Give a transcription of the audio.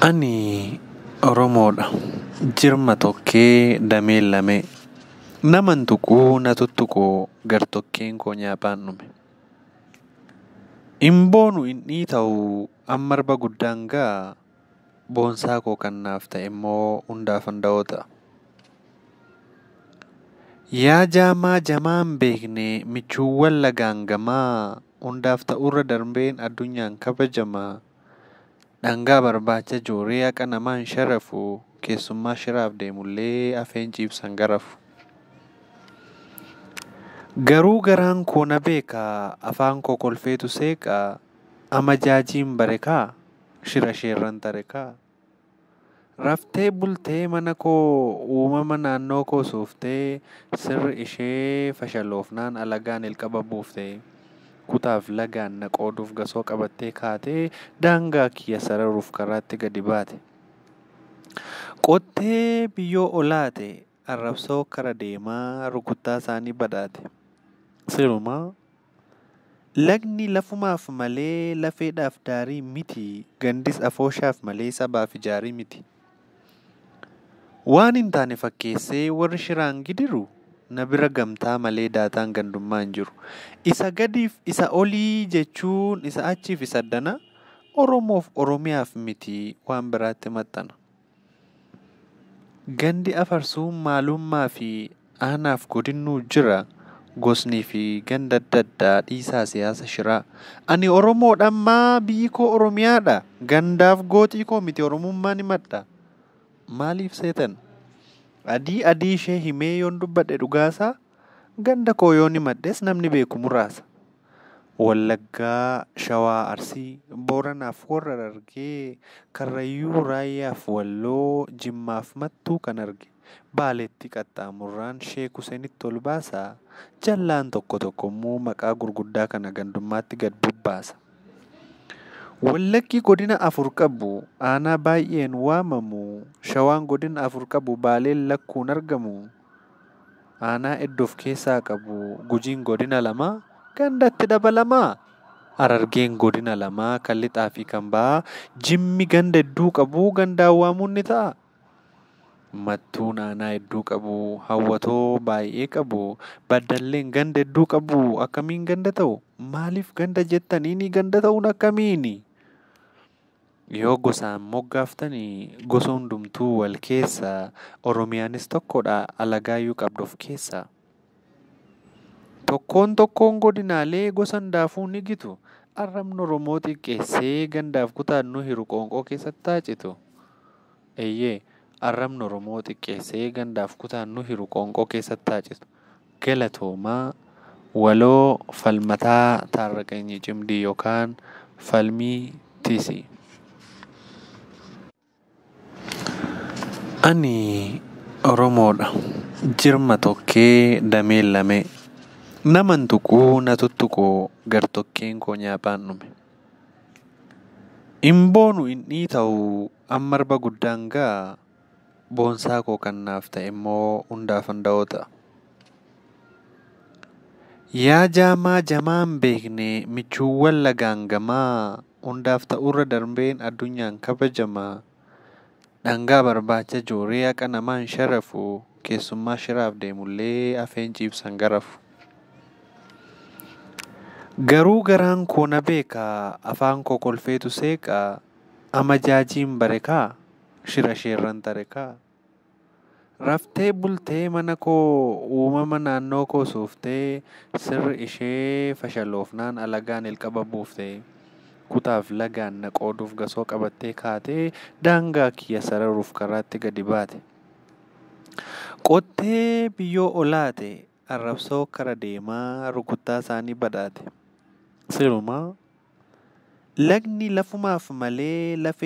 Ani Oromoodha. Jirma tokkee dameen lamee. Naman tuquu na tuttuquu gartokkeen koo nyaaphaan dhume. Hin boonu hin dhiita'u amma arba guddaan ga'a. Boonsaa koo kan naaf ta'e immoo hundaaf handa'oo ta'a. Yaa jaamaa jamaa hin beekne michuuwwan lagaan gamaa hundaaf ta'urra darbeen addunyaan kabajama. Dhangaa barbaacha jooree haqa namaan sharafu keessummaa shiraaf deemullee afeen ciibsan garafu. Garuu garaan koo na beeka afaan koo kolfeetu seeqa amajaajiin barekaa shira isheerran tarekaa. Raftee bultee mana koo uumama naannoo koo suuftee sirri ishee fashaloofnaan alagaan ilqaba buuftee kutaaf lagaan na qooduuf gasoo qabattee kaatee daangaa kiyya sararuuf karaatti gadi baate. Qottee biyyoo olaate arrabsoo kara deemaa rukuttaa isaanii badhaate. Sirumaa lagni lafumaaf malee lafeedhaaf daarii miti gandis afooshaaf malee sabaaf ijaarii miti. Waan hin taane fakkeessee warri shiraan gidiru na bira gamtaa malee daataan gandummaa hin jiru. Isa gadiif isa olii jechuun isa achiif isa addana Oromoof Oromiyaaf miti waan biraatti maxxana. Gandi afarsuun maalummaa fi aanaaf godinnuu jira. Gosnii fi ganda adda addaa dhiisaa siyaasa shiraa. Ani Oromoodhammaa biyyi koo Oromiyaadha. Gandaaf gooxii koo miti Oromummaan himadha. Maaliif seetan? Adii adii ishee himee yoon dubbadhe dhugaasaa ganda koo yoon himadhes namni beeku muraasa. Wallaggaa, Shawaa, Arsii, Booranaaf warra Harargee, Karrayyuu, Raayyaaf Walloo, Jimmaaf Mattuu kan arge. Baaleetti qaxxaamurraan Sheek Huseenitti ol baasa. Jallaan tokko tokko immoo maqaa gurguddaa kana gandummaatti gad bubbaasa. Wallaggi godina afur qabu aanaa baay'een waamamu. Shawaan godina afur qabu Baaleen lakkuun argamu. Aanaa iddoo of keessaa qabu Gujiin godina lama gandatti dabalamaa. Harargeen godina lama kan lixaa fi kan bahaa. Jimmi ganda hedduu qabu gandaan waamuun ni ta'a. Mattuun aanaa hedduu qabu hawwatoo baay'ee qabu. Baddalleen ganda hedduu qabu akkamiin ganda ta'u? Maaliif ganda jettaniini ganda ta'uun akkamiini? Yoo gosaan moggaaftanii gosa hundumtuu wal keessa Oromiyaanis tokkodha alagaayyuu qabdu of keessa. Tokkoon tokkoon godinaalee gosa hundaafuu ni gitu. Arrabni Oromoo xiqqeessee gandaaf kutaan nu hiru qoonqoo keessatti haacitu. Eeyyee arrabni Oromoo xiqqeessee gandaaf kutaan nu hiru qoonqoo keessatti haacitu. Galatoomaa Waloo Falmataa Taarraqanyii Cimdii yookaan Falmii Tiisii. Ani Oromoodha. Jirma tokkee dameen lamee. Naman tuquu na tuttuquu gartokkeen koo nyaaphaan dhume. Hin boonu hin dhiita'u amma arba guddaan ga'a. Boonsaa koo kan naaf ta'e immoo hundaaf handa'oo ta'a. Yaa jaamaa jamaa hin beekne michuuwwan lagaan gamaa hundaaf ta'urra darbeen addunyaan kabajama. Dhangaa barbaacha jooree haqa namaan sharafu keessummaa shiraaf deemullee afeen ciibsan garafu. Garuu garaan koo na beeka afaan koo kolfeetu seeqa amajaajiin barekaa shira isheerran tarekaa. Raftee bultee mana koo uumama naannoo koo suuftee sirri ishee fashaloofnaan alagaan ilqaba buuftee kutaaf lagaan na qooduuf gasoo qabattee kaatee daangaa kiyya sararuuf karaatti gadi baate. Qottee biyyoo olaate arrabsoo kara deemaa rukuttaa isaanii badhaate. Sirumaa lagni lafumaaf malee lafee.